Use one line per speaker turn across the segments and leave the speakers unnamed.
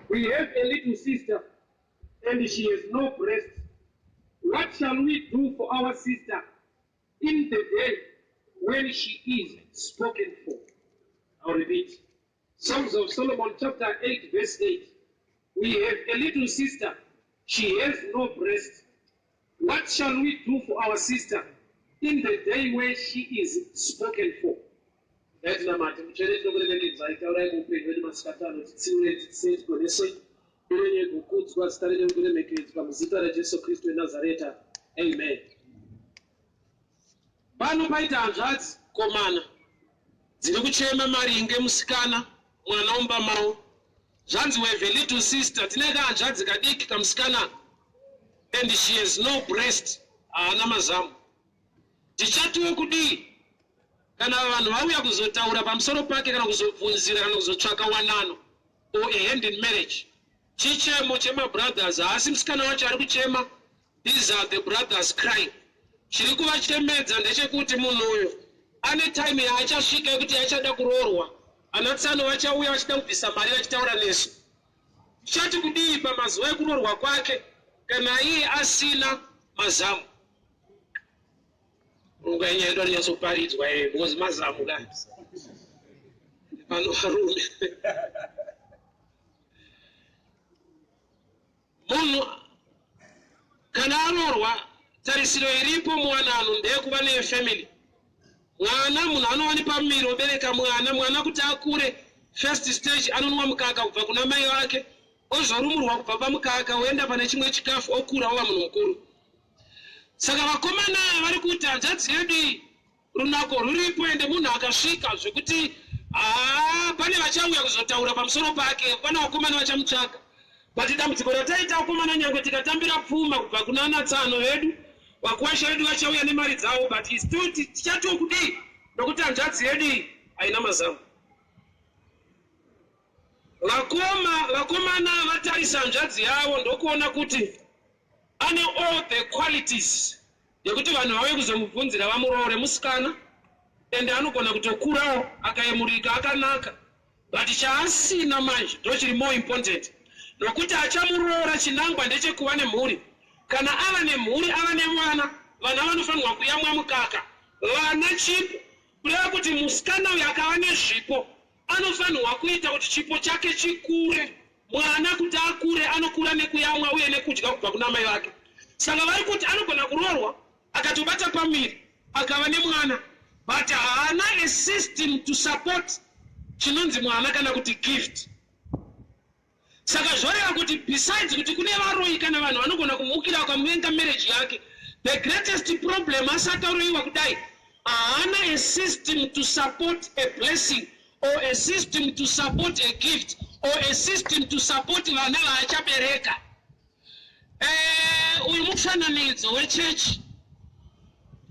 We have a little sister and she has no breast. What shall we do for our sister in the day when she is spoken for? I'll repeat. Songs of Solomon chapter 8 verse 8. We have a little sister, she has no breast. What shall we do for our sister in the day when she is spoken for? Ngatinamate. Mutsvene, tinokuremekedzai, taurai muupenyu hwedu masikati ano, titsiurei, tidzisei, tigonesei. Irenye kukudzwa, zita renyu kuremekedzwa muzita raJesu Kristu weNazareta. Amen. Pano paita hanzvadzi komana dziri kuchema maringe musikana mwana womba mavo. Zvanzi, "We have a little sister," tine kahanzvadzi kadiki kamusikana, "and she has no breast," haana mazamu. Tichatiwo kudii kana vanhu vauya kuzotaura pamusoro pake, kana kuzobvunzira, kana kuzotsvaka wanano or a hand in marriage? Chichemo chemabrothers. Haasi musikana wacho ari kuchema, these are the brothers crying. Chiri kuvachemedza ndechekuti munhu uyu ane time yaachasvika yekuti achada kuroorwa. Anatsano vachauya vachida kubvisa mari, vachitaura nesu. Tichati kudii pamazuva ekuroorwa kwake kana iye asina mazamu? Unga inyaya yedu anonyatsoparidzwa iye, because mazamu ka pano varume. Munhu kana aroorwa, tarisiro iripo muwanano ndeyekuva nefamily. Mwana, munhu anova nepamuviri, obereka mwana. Mwana kuti akure, first stage anonwa mukaka kubva kuna mai vake, ozorumurwa kubva pamukaka, oenda pane chimwe chikafu, okura, ova munhu mukuru. Saka vakomana vari kuti hanzvadzi yedu iyi, runako ruripo, ende munhu akasvika zvekuti haa, pane vachauya kuzotaura pamusoro pake, pane vakomana vachamutsvaka. But dambudziko rataita vakomana, nyange tikatambira pfuma kubva kuna natsano vedu, vakuwasha vedu vachauya nemari dzavo, but still tichatiwo kudii nokuti hanzvadzi yedu iyi haina mazamu? Vakomana vatarisa hanzvadzi yavo ndokuona kuti ane all the qualities yekuti vanhu vauye kuzomubvunzira vamuroore musikana, ende anogona kutokurawo akayemurika, akanaka. But chaasina manje ndo chiri more important, nokuti achamuroora chinangwa ndechekuva nemhuri. Kana ava nemhuri, ava nemwana, vana vanofanirwa kuyamwa mukaka. Vana chipo, kureva kuti musikana uyu akava nezvipo anofanirwa kuita kuti chipo chake chikure. Mwana kuti akure, anokura nekuyamwa uye nekudya kubva kuna mai vake. Saka vari kuti anogona kuroorwa, akatobata pamuviri, akava nemwana, but haana a system to support chinonzi mwana kana kuti gift. Saka zvoreva kuti besides kuti kune varoyi kana vanhu vanogona kumukira vakamuvenga marriage yake, the greatest problem, asati aroyiwa kudai, haana a system to support a blessing or a system to support a gift or a system to support vana vaachabereka. Uyu mufananidzo wechechi.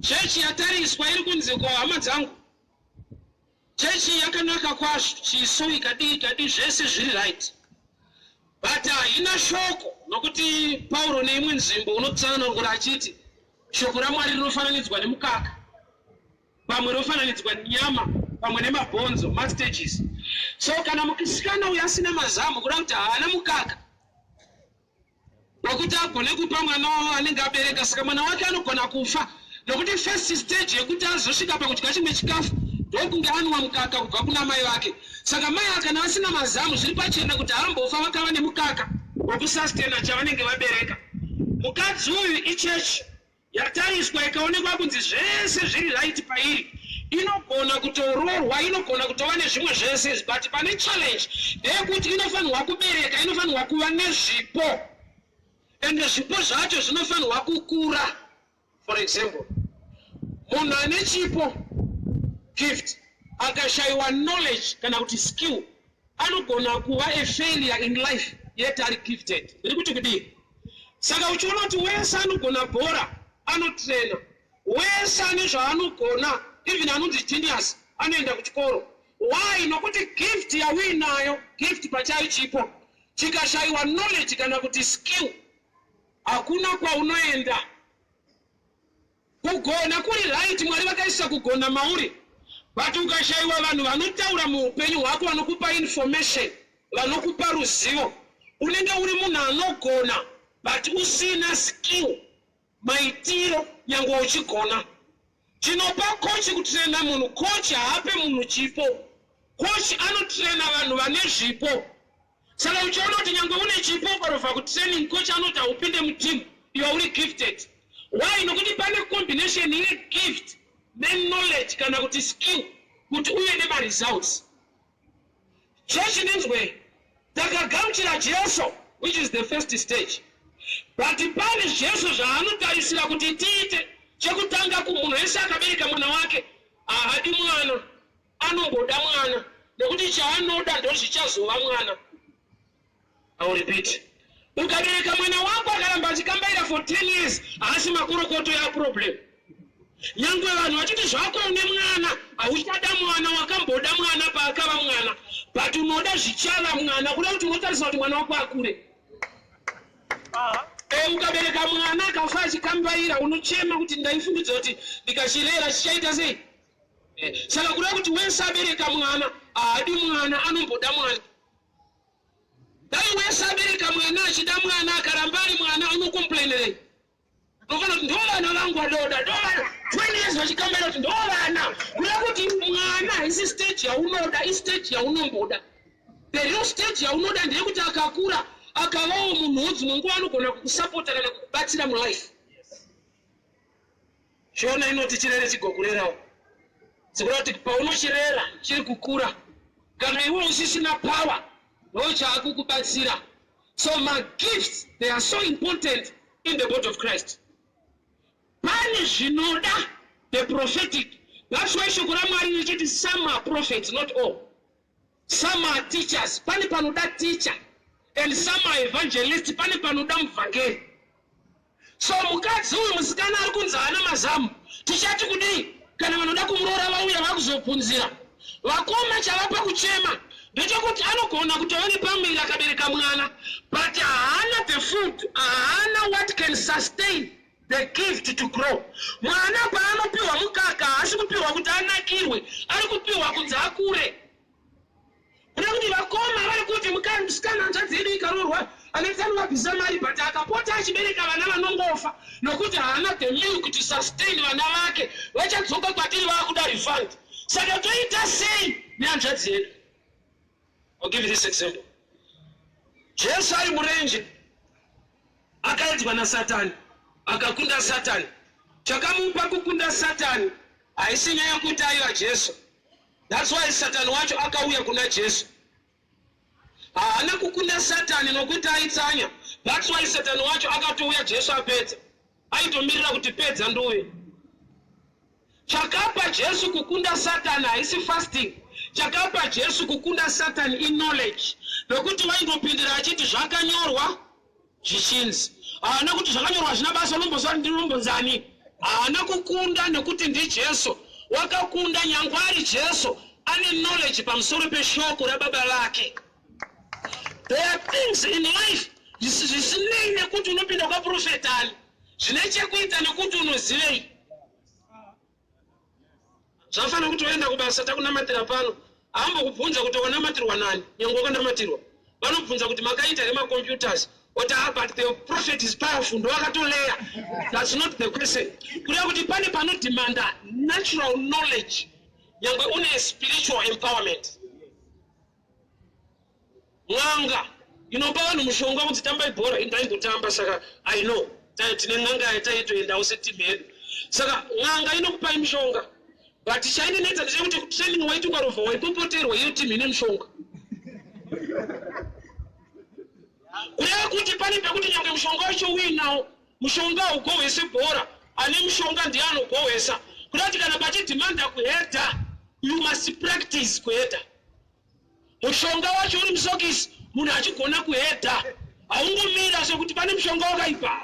Chechi yatariswa iri kunzi, "Ko hama dzangu, chechi yakanaka kwazvo, chiso ikadii ikadii, zvese zviri right, but haina shoko." Nokuti Pauro neimwe nzvimbo unotsanangura achiti shoko raMwari rinofananidzwa nemukaka, pamwe rofananidzwa nenyama, pamwe nemabhonzo, mastages. So kana musikana uyu asina mazamu, kuda kuti haana mukaka wekuti agone kupa mwana wavo anenge abereka. Saka mwana wake anogona kufa, nokuti first stage yekuti azosvika pakudya chimwe chikafu ndokunge anwa mukaka kubva kuna mai vake. Saka mai akana asina mazamu, zviri pachena kuti haambofa vakava nemukaka wekusastena chavanenge vabereka. Mukadzi uyu ichechi yatariswa, ikaonekwa kunzi zvese zviri right pairi, inogona kutororwa, inogona kutova nezvimwe zvese, but pane challenge ndeyekuti inofanirwa kubereka, inofanirwa kuva nezvipo, ende zvipo zvacho zvinofanirwa kukura. For example, munhu ane chipo, gift, akashayiwa knowledge kana kuti skill, anogona kuva a failure in life, yet ari gifted. Ndiri kuti kudii? Saka uchiona kuti wese anogona bhora anotrena, wese ane zvaanogona, even anonzi genius anoenda kuchikoro. Why? Nokuti gift yauinayo, gift pachayo chipo, chikashayiwa knowledge kana kuti skill, hakuna kwaunoenda. Kugona kuri right, Mwari vakaisa kugona mauri, but ukashayiwa vanhu vanotaura muupenyu hwako, vanokupa information, vanokupa ruzivo, Unenge uri munhu anogona but usina skill, maitiro, nyangwe uchigona. Tinopa coach kutraina munhu. Coach haape munhu chipo. Coach anotraina vanhu vane zvipo. Saka uchiona kuti nyangwe une chipo, ukarovha kutraining, coach anoti haupinde muteam, iwe uri gifted. Why? Nokuti pane combination yegift neknowledge kana kuti skill kuti uve nemaresults. Chechi, ndinzwe. Takagamuchira Jesu, which is the first stage, but pane Jesu zvaanotarisira kuti tiite. Chekutanga, kumunhu wese akabereka mwana wake, haadi mwana, anomboda mwana, nekuti chaanoda ndozvichazova mwana. I will repeat. Ukabereka mwana wako akaramba achikambaira for 10 years, haasi makorokoto, yaproblem. Nyangwe vanhu vachiti zvako une mwana, hauchada mwana. Wakamboda mwana paakava mwana, but unoda zvichava mwana, kuda kuti unotarisa kuti mwana wako akure. Ukabereka mwana akafa achikambaira, unochema kuti ndaifungidza kuti ndikachirera chichaita sei. Saka kuda kuti wese abereka mwana haadi mwana, anomboda mwana. Dai wese abereka mwana achida mwana, akaramba ari mwana, unokomplainerei? Unofanira kuti ndo vana vangu vadoda, ndo vana 20 years vachikambaira, kuti ndo vana. Kuda kuti mwana haisi stage yaunoda, istage yaunomboda. The real stage yaunoda ndeyekuti akakura, akavawo munhuwo, dzimwe nguva anogona kukusapota kana kukubatsira mulife. Chiona inoti chirere chigokurerawo, sekuda kuti paunochirera chiri kukura, kana iwe usisina power, ndo chaakukubatsira. So magifts, they are so important in the body of Christ. Pane zvinoda the prophetic. That's why shoko raMwari richiti some are prophets, not all. Some are teachers, pane panoda teacher, and some are evangelists, pane panoda muvhangeri. So mukadzi uyu, musikana ari kunzi haana mazamu, tichati kudii kana vanoda kumuroora vauya vakuzobvunzira vakoma? Chavapa kuchema ndechekuti anogona kutova nepamuviri, akabereka mwana, but haana the food, haana what can sustain the gift to grow. Mwana paanopiwa mukaka, haasi kupiwa kuti anakirwe, ari kupiwa kunzi akure. Kuda kuti vakoma vari kuti musikana, hanzvadzi yedu ikaroorwa, anoita anovabvisa mari, but akapota achibereka vana vanongofa nokuti haana the milk to sustain vana vake. Vachadzoka kwatiri vaakuda refund. Saka toita sei nehanzvadzi yedu? I'll give you this example. Jesu ari murenje akaedzwa naSatani, akakunda Satani. Chakamupa kukunda Satani haisi nyaya yekuti aiva Jesu. That's why Satani wacho akauya kuna Jesu. Haana kukunda Satani nokuti aitsanya. That's why Satani wacho akatouya Jesu apedza. Aitomirira kuti pedza nduye. Chakapa Jesu kukunda Satani haisi fasting. Chakapa Jesu kukunda Satani iknowledge, nokuti waingopindira achiti zvakanyorwa zvichinzi. Haana kuti zvakanyorwa zvina basa, unombozva ndinombonzani. Haana kukunda nekuti ndiJesu. Wakakunda nyangwe ari Jesu ane knowledge pamusoro peshoko rababa vake. There are things in life zvisinei nekuti unopinda kwaprofetani, zvine chekuita nekuti unozivei. Zvafanira kuti waenda kubasa, takunamatira pano, haambokubvunza kuti wanamatirwa nani. Nyange wakanamatirwa, vanobvunza kuti makaita remacomputers, oti, "Ah, but the prophet is powerful, ndo akatoleya." That's not the question. Kureva kuti pane panodemanda natural knowledge nyangwe une spiritual empowerment. N'anga inopa vanhu mushonga kuti tambai bhora, indaimbotamba, saka I know. Tine n'anga yataitoendawo setimu yedu. Saka n'anga inokupai mushonga, but chainonetsa ndechekuti kutraining waiti ukarovha waipopoterwa, iyo timu ine mushonga. Kureva kuti pane pekuti nyange mushonga wacho uinawo, mushonga haugohwese bhora. Ane mushonga ndiye anogohwesa. Kureva kuti kana pachidhimanda kuhedha, you must practice kuhedha. Mushonga wacho uri musokisi, munhu achigona kuhedha, haungomira sekuti pane mushonga wakaipa,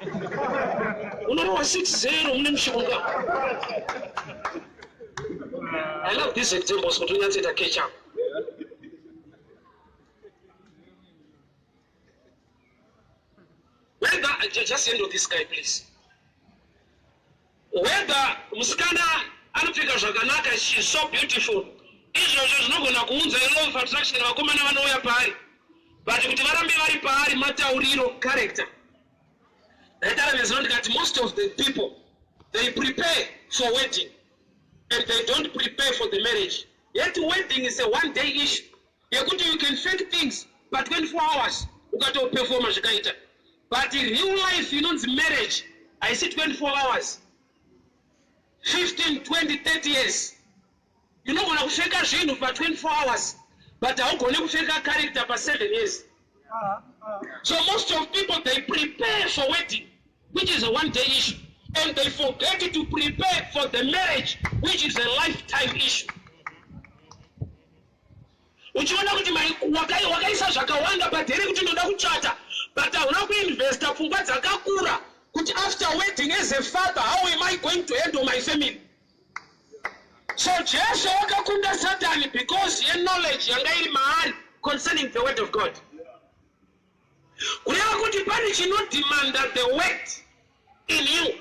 unorohwa 6-0 mune mushonga. I love these examples kuti unyatsoita catch up. Whether, just handle this guy, please. Whether musikana anopfeka zvakanaka, she is so beautiful, izvozvo zvinogona kuunza law of attraction, vakomana vanouya paari. But kuti varambe vari paari matauriro, character. Ndaitaura nezuro ndikati most of the people, they prepare for wedding and they don't prepare for the marriage. Yet wedding is a one day issue yekuti you can fake things pa 24 hours, ukatoperforma zvikaita. But real life inonzi marriage haisi 24 hours, 15, 20, 30 years. Unogona kufeka zvinhu pa24 hours, but haugoni kufeka character pa7 years. So most of people, they prepare for wedding, which is a one day issue, and they forget to prepare for the marriage, which is a lifetime issue. Uchiona kuti wakaisa zvakawanda padhere kuti ndoda kuchata, but hauna kuinvesta pfungwa dzakakura kuti after wedding, as a father, how am I going to handle my family? So Jesu wakakunda Satani because yeknowledge yanga iri maari concerning the word of God. Kureva kuti pane chinodemanda the word in you,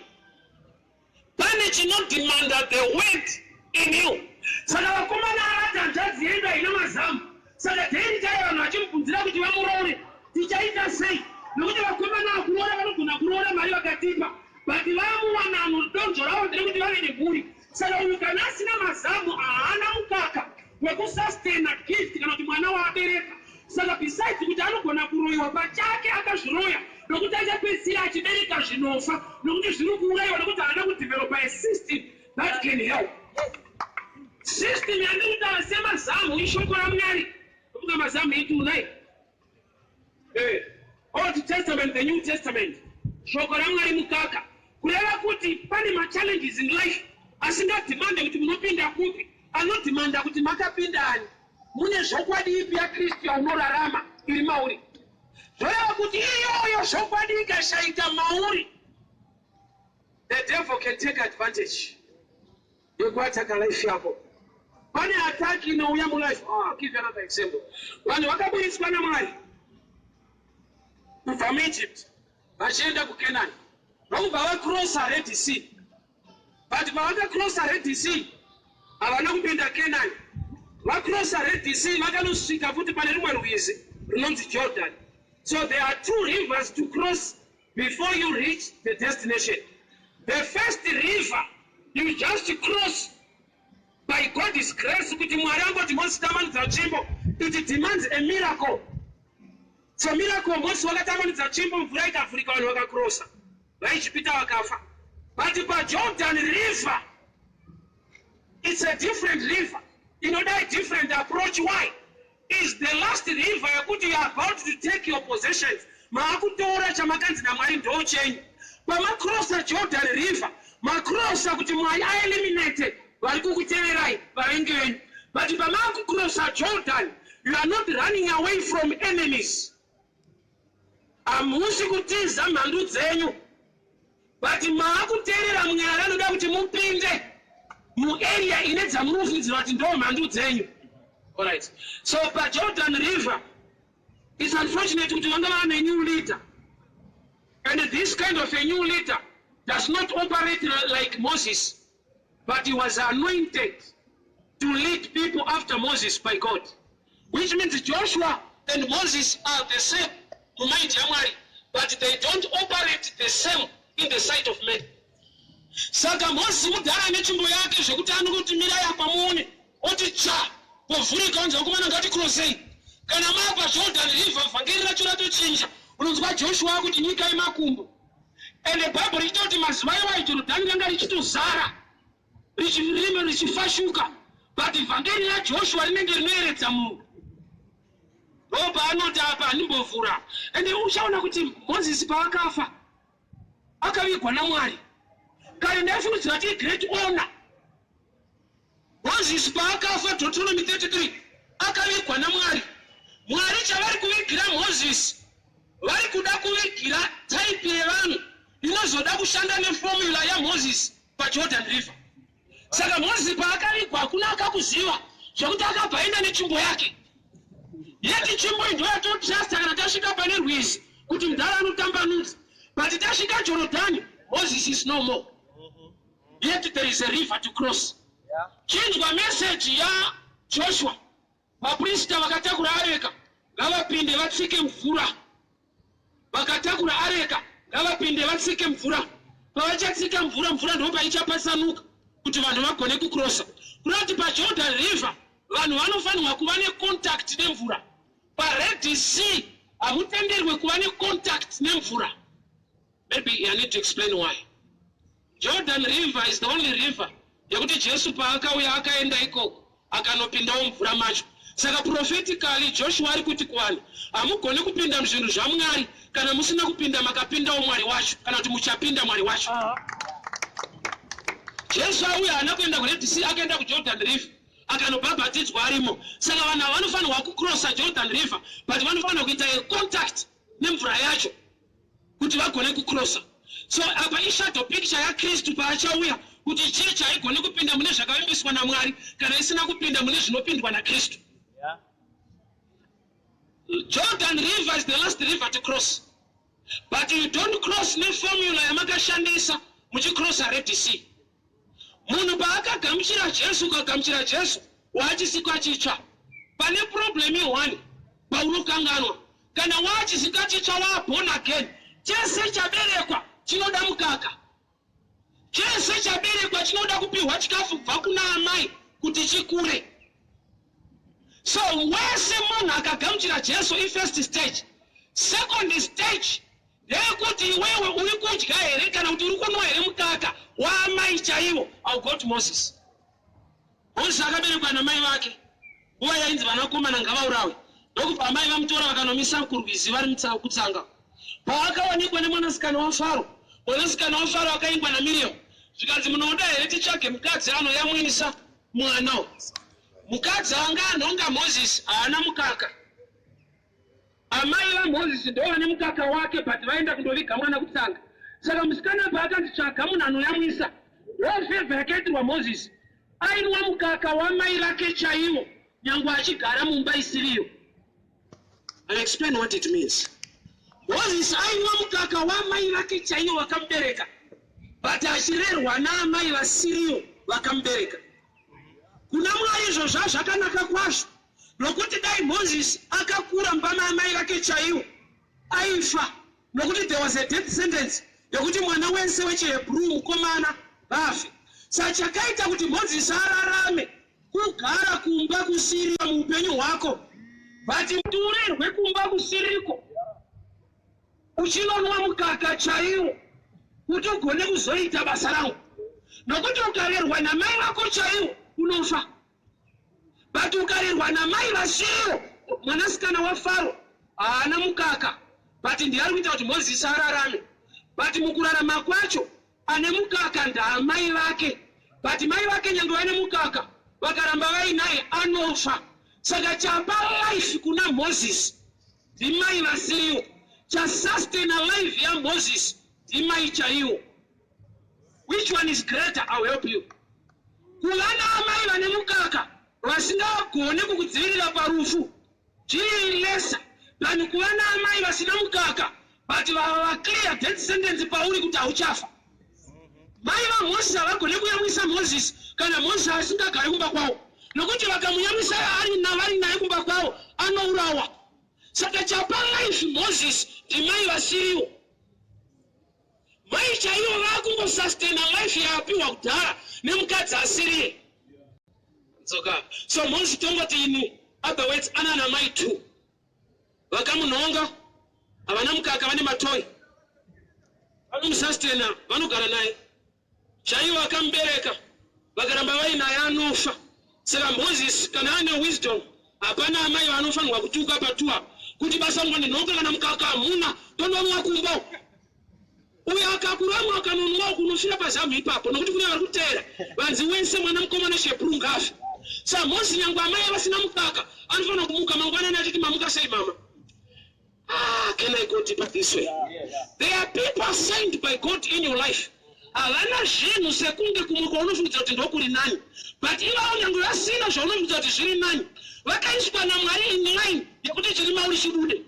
pane chinodemanda the word in you. Saka vakomana avati hanzvadzi yedu haina mazamu, saka daily tai vanhu vachimubvunzira kuti vamuroore, tichaita sei? Nokuti vakomana vakuroora vanogona kuroora mari vakatipa, but vamuwanano donzvo ravo nderekuti vave nemhuri. Saka uyu kana asina mazamu, haana mukaka wekusustaina gift kana kuti mwana waabereka. Saka besides kuti anogona kuroyiwa pachake, akazviroya, nokuti achapedzisira achibereka zvinofa, nokuti zviri kuurayiwa, nokuti haana kudevelopa a system that can help. System yandiri kutaura semazamu ishoko raMwari. Kufunga mazamu itunai. Old Testament, the New Testament, shoko raMwari mukaka. Kureva kuti pane machallenges in life asingadhimande kuti munopinda kupi, anodhimanda kuti makapindani, mune zvokwadi ipi yaKristu yaunorarama iri mauri. Zvoreva kuti iyoyo zvokwadi ikashaika mauri, the devil can take advantage yekuataka life yako. Pane attack inouya mulife. Oh, I'll give you another example. Vanhu vakaburitswa naMwari kubva muEgypt vachienda kuCanaan, vokubva vacrossa Red Sea. But pavakacrossa Red Sea, havana kupinda Canaan. Vacrossa Red Sea, vakanosvika futi pane rumwe rwizi runonzi Jordan. So there are two rivers to cross before you reach the destination. The first river you just cross by God's grace, kuti Mwari angoti, "Moses, tambanudza tsvimbo." It demands a miracle. So miracle, Moses wakatambanudza tsvimbo, mvura ikavhurika, vanhu vakakrosa, vaIjipita vakafa. But paJordan River, it's a different river inoda a different approach. Why? Is the last river yekuti you are about to take your possessions. Maakutora chamakanzi naMwari ndo chenyu. Pamakrosa Jordan River, makrosa kuti Mwari aeliminate vari kukuteverai, vavengi venyu. But pamaakukrosa Jordan, you are not running away from enemies. Hamusi kutiza mhandu dzenyu, but maakuteerera Mwari anoda kuti mupinde muarea ine dzamunofungidzira kuti ndo mhandu dzenyu. Alright, so paJordan River, it's unfortunate kuti vanga vane new leader, and this kind of a new leader does not operate like Moses, but he was anointed to lead people after Moses by God, which means Joshua and Moses are the same mumind yaMwari, but they don't operate the same in the sight of men. Saka Mozisi mudhara netsvimbo yake, zvekuti anongoti, "Mirai apa muone," oti tsva, povhurika, onzi, "Vakomana, ngatikrosei." Kana mapa Jordan River, vhangeri racho ratochinja. Unonzwa Joshua akuti, "Nyika yemakumbo." Ende Bhaibheri richitoti mazuva iwayo Jorodhani ranga richitozara, rime richifashuka, but vhangeri raJoshua rinenge rinoeredza munhu. Ndo paanoti, "Apa handimbovhura." Ende uchaona kuti Mozisi paakafa, akavigwa naMwari. Kare ndaifungidzira kuti great honor. Mozisi paakafa, Deuteronomy 33, akavigwa naMwari. Mwari chavari kuvigira Mozisi, vari kuda kuvigira type yevanhu inozoda kushanda neformula yaMozisi paJordan River. Saka Mozisi paakavigwa, hakuna akakuziva zvekuti akabva aenda netsvimbo yake. Yeti tsvimbo iyi ndoyatotrusta kana tasvika pane rwizi, kuti mudhara anotambanudza. But tasvika Jorodhani, Moses is no more, yet there is a river to cross. Chinzwa meseji yaJoshua. Vaprista vakatakura areka. Ngavapinde vatsike mvura. Vakatakura areka ngavapinde vatsike mvura. Pavachatsika mvura, mvura ndo paichapatsanuka kuti vanhu vagone kucrossa. Kureva kuti paJordan River vanhu vanofanirwa kuva necontact nemvura. PaRed Sea hamutenderwe kuva necontact nemvura. Maybe I need to explain why. Jordan River is the only river yekuti Jesu paakauya akaenda ikoko akanopindawo mvura macho. Saka prophetically Joshua ari kuti kuvanhu, hamugoni kupinda muzvinhu zvaMwari kana musina kupinda makapindawo Mwari wacho, kana kuti muchapinda Mwari wacho. Jesu auya haana kuenda kuRed Sea, akaenda kuJordan River akanobhabhatidzwa arimo. Saka vanhu ava vanofanirwa kucrossa Jordan River, but vanofanirwa kuita a contact nemvura yacho kuti vagone kucrossa. So apa ishadow picture yaKristu paachauya, kuti chechi haigoni kupinda mune zvakavimbiswa naMwari kana isina kupinda mune zvinopindwa naKristu. Jordan River is the last river to cross, but you don't cross neformula yamakashandisa muchicrossa Red Sea. Munhu paakagamuchira Jesu, ukagamuchira Jesu waachisikwa chitsva. Pane problem one paunokanganwa, kana waachisika chitsva, waaborn again, chese chaberekwa chinoda mukaka, chese chaberekwa chinoda kupiwa chikafu kubva kuna amai kuti chikure. So wese munhu akagamuchira Jesu ifirst stage. Second stage ndeyekuti iwewe uri kudya here kana kuti uri kunwa here mukaka waamai chaivo. I'll go to Moses. Moses akaberekwa namai vake nguva yainzi vanakomana ngavaurawe, ndokubva amai vamutora vakanomisa kurwizi vari kutsanga. Paakawanikwa nemwanasikana waFaro, mwanasikana waFaro akaingwa naMiriam, zvikanzi, "Munoda here titsvage mukadzi anoyamwisa mwana?" Mukadzi anga anhonga Moses haana mukaka. Amai vaMoses ndo vane mukaka wake, but vaenda kundoviga mwana kutsanga. Saka musikana paakanzi, "Tsvaga munhu anoyamwisa," ndo favour yakaitirwa Moses. Ainwa mukaka wamai vake chaiwo nyange achigara mumba isiriyo. I'll explain what it means. Moses ainwa mukaka wamai vake chaiwo vakamubereka, but achirerwa naamai vasiriyo vakamubereka. Kuna Mwari izvo zvazvakanaka kwazvo, nokuti dai Moses akakura mumba maamai vake chaiwo aifa, nokuti there was a death sentence yekuti mwana wese wechiHebrew mukomana vafe. Saka chakaita kuti Moses ararame kugara kumba kusiriyo muupenyu hwako, but kuti urerwe kumba kusiriko uchinonwa mukaka chaiwo kuti ugone kuzoita basa rangu, nokuti ukarerwa namai vako chaiwo unofa, but ukarerwa namai vasiyo. Mwanasikana waFaro haana mukaka, but ndiye ari kuita kuti Mozisi ararame. But mukurarama kwacho ane mukaka ndaamai vake, but mai vake nyange vane mukaka vakaramba vainaye anofa. Saka chapa life kuna Mozisi ndimai vasiriwo, chasustaina life yaMozisi ndimai chaiwo. Which one is greater? I'll help you. Kuva naamai vane mukaka vasingagone kukudzivirira parufu zviri lesser than kuva naamai vasina mukaka but vava vaclear death sentence pauri kuti hauchafa. Mai vaMozisi havagone kuyamwisa Mozisi kana Mozisi asingagari kumba kwavo, nokuti vakamuyamwisa ari vari naye kumba kwavo anourawa. Saka chapa life Mozisi ndimai vasiriwo. Mai chaivo vakungosustaina life yaapiwa kudhara nemukadzi asiriye. Dzoka. So Mozisi, tongoti in other words, ana namai two vakamunhonga havana mukaka, vane matoyi, vanomusustaina, vanogara naye chaivo vakamubereka, vakaramba vainaye anofa. Saka Mozisi kana ane wisdom, hapana amai vanofanirwa kutuka patuwa kuti basa ngondinhonga kana mukaka hamuna, tononwa kumba. Uyo akakuramwa akanonwawo kunofira pazamu ipapo, nokuti kune vari kuteera vanzi wese mwana mukomana shepuru ngafe. Saka Mozisi nyange amai vasina mukaka anofanira kumuka mangwanani achiti, "Mamuka sei, mama?" Ah, can I go deeper this way? There are people sent by God in your life. Havana zvinhu sekunge kumwe kwaunofungidzira kuti ndokuri nani, but ivavo nyange vasina zvaunofungidzira kuti zviri nani, vakaiswa naMwari in line yekuti chiri mauri chibude.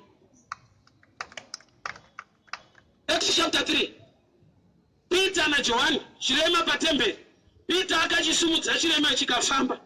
Acts chapter 3, Peter naJohani, chirema patemberi. Peter akachisumudza chirema chikafamba,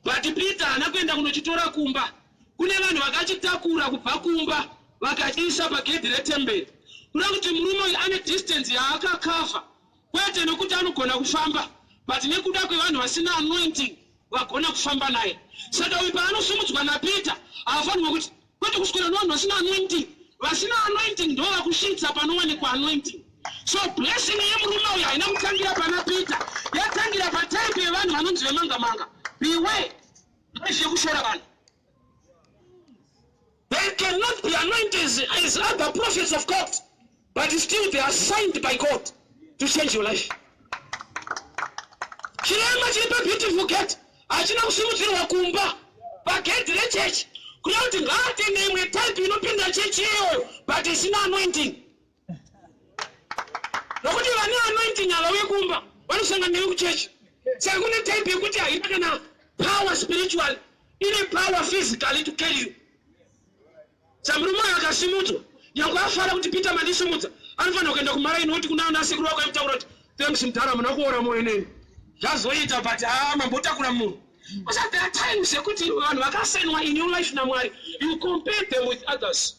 but Peter haana kuenda kunochitora kumba. Kune vanhu vakachitakura kubva kumba vakachiisa pagedhi retemberi. Kuda kuti murume uyu ane distance yaakakavha, kwete nokuti anogona kufamba, but nekuda kwevanhu vasina anointing vagona kufamba naye. Saka uyu paanosumudzwa naPeter haafanirwa kuti kwete kuswera nevanhu vasina anointing. Vasina anointing ndo vakusvitsa panowanikwa anointing. So blessing yemurume uyu haina kutangira pana Peter, yatangira patype yevanhu vanonzi vemanga manga. Beware life yekushora vanhu. They cannot be anointed as other prophets of God, but still they are signed by God to change your life. Chirema chiri paBeautiful Gate hachina kusimudzirwa kumba pagedhi rechechi kuda kuti ngaatende imwe type inopinda chechi iyoyo but isina anointing, nokuti vane anointing havauye kumba, vanosangana newe kuchechi. Saka kune type yekuti haina kana power spiritual, ine power physically to carry you. Samurume uyo akasimudzwa, nyange afara kuti, "Peter mandisimudza," anofanira kuenda kumaraini oti kuna ana sekuru wako aimutaura kuti, "Thanks mudhara, muna kuora mwoyo neni, zvazoita, but haa, mambotakura munhu." So there are times yekuti vanhu vakasenwa in your life naMwari, you compare them with others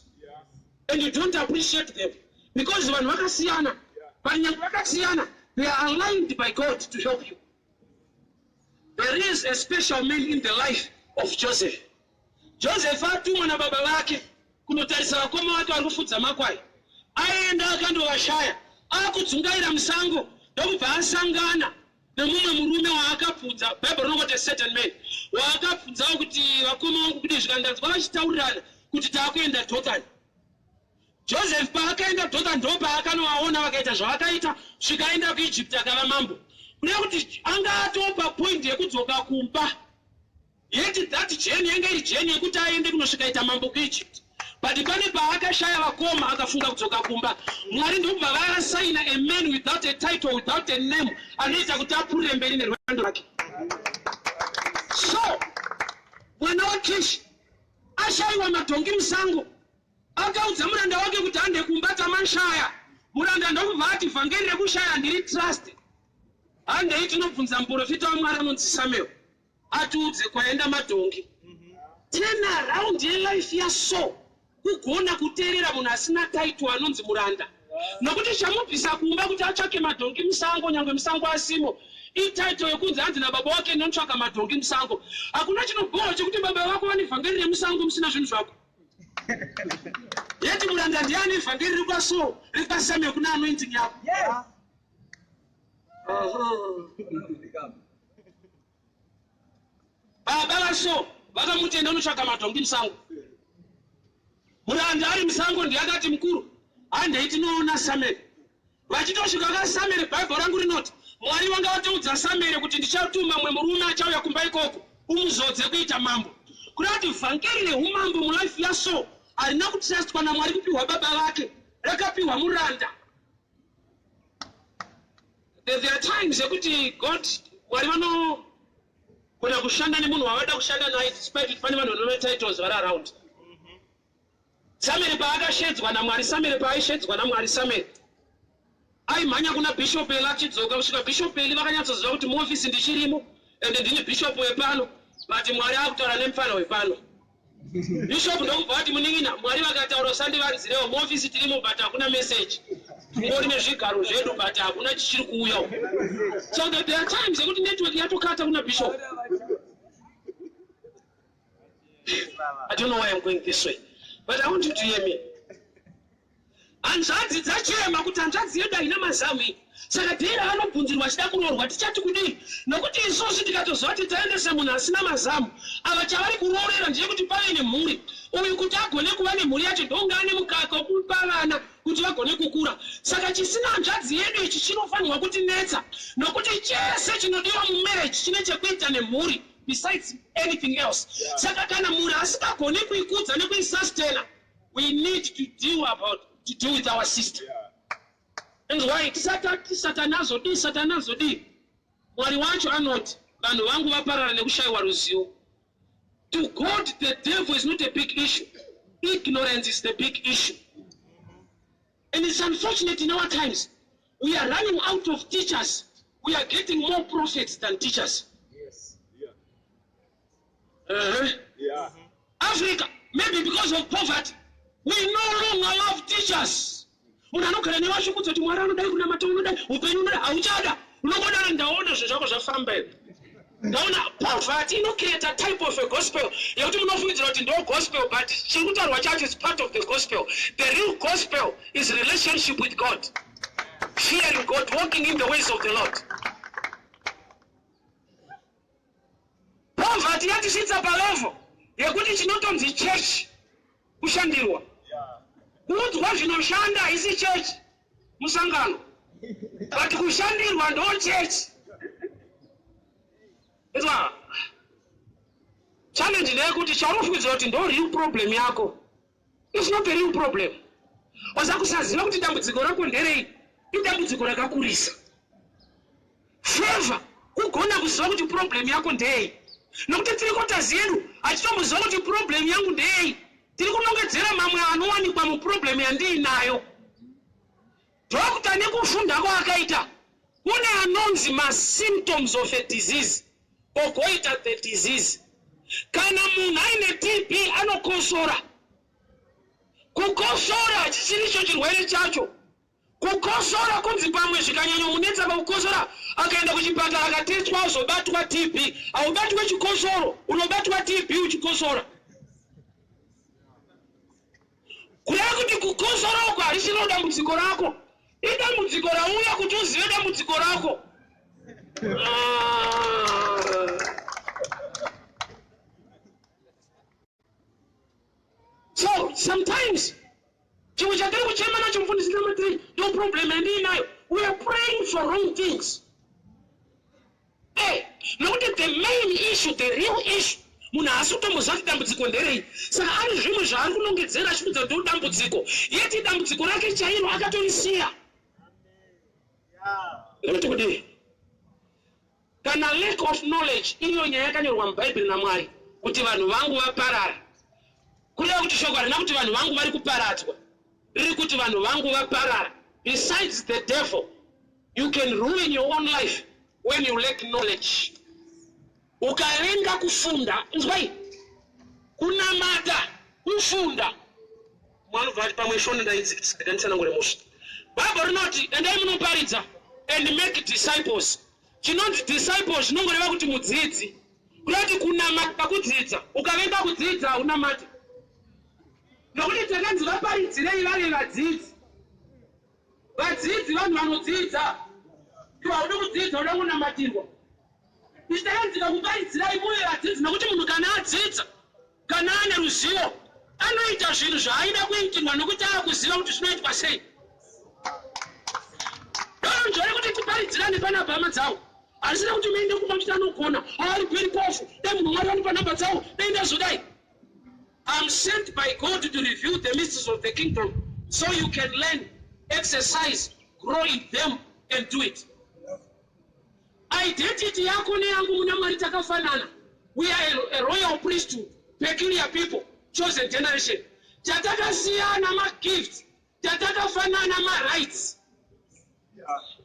and you don't appreciate them because vanhu vakasiyana, but nyange vakasiyana, they are aligned by God to help you. There is a special man in the life of Joseph. Joseph atumwa nababa vake kunotarisa vakoma vake vari kufudza makwai. Aenda akandovashaya, akudzungaira musango, ndokubva asangana nemumwe murume waakabvunza. Bhaibheri rinongoti a certain man waakabvunzawo kuti, "Vakoma vangu kudii?" Zvikandanzwa vachitaurirana kuti, "Taakuenda Dhothani." Joseph paakaenda Dhothani, ndo paakanovaona vakaita zvavakaita, svika aenda kuEgypt akava mambo. Kuda kuti anga atopa point yekudzoka kumba, yet that journey yanga iri journey yekuti aende kunosvika ita mambo kuEgypt, but pane paakashaya vakoma, akafunga kudzoka kumba. Mwari ndokubva vaasaina a man without a title, without a name, anoita kuti apfuurire mberi nerwendo rwake. So mwana waKishi ashayiwa madhongi musango, akaudza muranda wake kuti, "Hande kumba, tamashaya." Muranda ndokubva ati, "Vhangeri rekushaya ndiri trust. Handei tinobvunza muprofita waMwari anonzi Samuel atiudze kwaenda madhongi." Turn around yelife yaSaul kugona kuteerera munhu asina title anonzi muranda, nokuti chamubvisa kumba kuti atsvake madhongi musango, nyange musango asimo, ititle yekunzi hanzi nababa wake, "Ndinotsvaka madhongi musango." Hakuna chinobhowa chekuti baba vako vane vhangeri remusango musina zvinhu zvako. Yeti muranda ndiani? Vhangeri riri kwaSaul, riri kwaSamuel, kuna anointing yako. Aha. Baba vaSaul vakamuti, "Enda unotsvaka madhongi musango." Muranda ari musango ndiye akati, "Mukuru, handei tinoona Samuel." Vachitosvika kaSamuel, Bhaibheri rangu rinoti Mwari vanga vatoudza Samuel kuti, "Ndichatuma mumwe murume achauya kumba ikoko, umuzodze kuita mambo." Kuda kuti vhangeri reumambo mulife yaSaul harina kutrustwa naMwari kupiwa baba vake, rakapiwa muranda. There are times yekuti God, Mwari vanogona kushanda nemunhu wavada kushanda naye, despite kuti pane vanhu vane titles vari around. Samuel paakashedzwa naMwari, Samuel paaishedzwa naMwari, Samuel aimhanya kuna Bishop Eli achidzoka kusvika Bishop Eli vakanyatsoziva kuti muofisi ndichirimo ende ndini bishop wepano, but Mwari akutaura nemufana wepano. Bishop ndokubva vati, "Munin'ina, Mwari vakataura usandivanzirewo. Muofisi tirimo, but hakuna message. Tingori nezvigaro zvedu, but hakuna chichiri kuuyawo." So there are times yekuti network yatokata kuna bishop. I don't know why I'm going this way, but I want you to hear me. Hanzvadzi dzachema kuti, "Hanzvadzi yedu haina mazamu iyi, saka dhera anobvunzirwa achida kuroorwa, tichati kudii? Nokuti isusu tikatoziva kuti taendese munhu asina mazamu, ava chavari kuroorera ndechekuti pave nemhuri. Uyu kuti agone kuva nemhuri yacho, ndonge ane mukaka wekupa vana kuti vagone kukura. Saka chisina hanzvadzi yedu ichi chinofanirwa kutinetsa, nokuti chese chinodiwa mumarriage chine chekuita nemhuri besides anything else. Saka kana mhuri asingagoni kuikudza nekuisustena, we need to deal with our sister." And why tisati ati Satani azodii, Satani azodii? Mwari wacho anoti, "Vanhu vangu vaparara nekushayiwa ruzivo." To God, the devil is not a big issue. Ignorance is the big issue. And it's unfortunate, in our times we are running out of teachers. We are getting more prophets than teachers. Africa, maybe because of poverty, we no longer love teachers. Munhu anogara newe achikudza kuti Mwari anodai, kunamata unodai, upenyu unodai, hauchada. Unongodaro, ndaona zvinhu zvako zvafamba izvi. Ndaona poverty inocreate a type of a gospel yekuti munofungidzira kuti ndo gospel, but chiri kutaurwa chacho is part of the gospel. The real gospel is relationship with God, fearing God, walking in the ways of the Lord. Poverty yatisvitsa palevel yekuti chinotonzi church kushandirwa, kuudzwa zvinoshanda haisi church, musangano, but kushandirwa ndo church. Izwa, challenge ndeyekuti chaunofungidzira kuti ndo real problem yako, it's not the real problem. Waza kusaziva kuti dambudziko rako nderei idambudziko rakakurisa. Favor kugona kuziva kuti problem yako ndei, nokuti tiri kotazi yedu hachitomboziva kuti problem yangu ndei. Tiri kunongedzera mamwe anowanikwa muproblem yandiinayo. Doctor nekufunda kwaakaita, kune anonzi masymptoms of a disease, ogoita the disease. Kana munhu aine TB anokosora. Kukosora hachisiricho chirwere chacho. Kukosora kunzi pamwe zvikanyanyomunetsa pakukosora, akaenda kuchipatara akatestwa, azobatwa TB. Haubatwe chikosoro, unobatwa TB uchikosora. Kureva kuti kukosora uko harisiro dambudziko rako, idambudziko rauya kuti uzive dambudziko rako. Ah. So sometimes chimwe chatiri kuchema nacho, mufundisi namatiri, ndo problem yandiinayo, we are praying for wrong things. Nokuti the main issue, the real issue, munhu haasi kutomboziva kuti dambudziko nderei. Saka ane zvimwe zvaari kunongedzera achikudza ndo dambudziko, yeti dambudziko rake chairo akatorisiya. Ndinoti kudii? Kana lack of knowledge iriyo nyaya yakanyorwa muBhaibheri naMwari kuti vanhu vangu vaparara, kureva kuti shoko harina kuti vanhu vangu vari kuparadzwa, riri kuti vanhu vangu vaparara. Besides the devil, you can ruin your own life when you lack knowledge. Ukavenga kufunda, inzwai, kunamata kufunda. Mwanobva ati pamwe shona ndaidzikisa, ndikanditsanangure musha. Bhaibheri rinoti endai munoparidza and make disciples. Chinonzi disciple zvinongoreva kuti mudzidzi. Kureva kunamata kudzidza. Ukavenga kudzidza, haunamati, nokuti takanzi vaparidzirei vave vadzidzi. Vadzidzi vanhu vanodzidza. Iwe haudi kudzidza, uda kunamatirwa. Ichi takanzi vakuparidzirai muve vadzidzi, nokuti munhu kana adzidza, kana ane ruzivo, anoita zvinhu zvaaida kuitirwa nokuti aakuziva kuti zvinoitwa sei. Donzvo rekuti tiparidzirane panapa, hama dzavo, harisina kuti muende kumba muchiti anogona, ari very powerful, dai munhu Mwari vanopa namba dzavo, dai ndazodai. I'm sent by God to reveal the mysteries of the kingdom so you can learn, exercise, grow in them and do it. Identity yako neyangu muna Mwari takafanana. We are a royal priesthood, peculiar people, chosen generation. Chatakasiyana magifts, chatakafanana marights.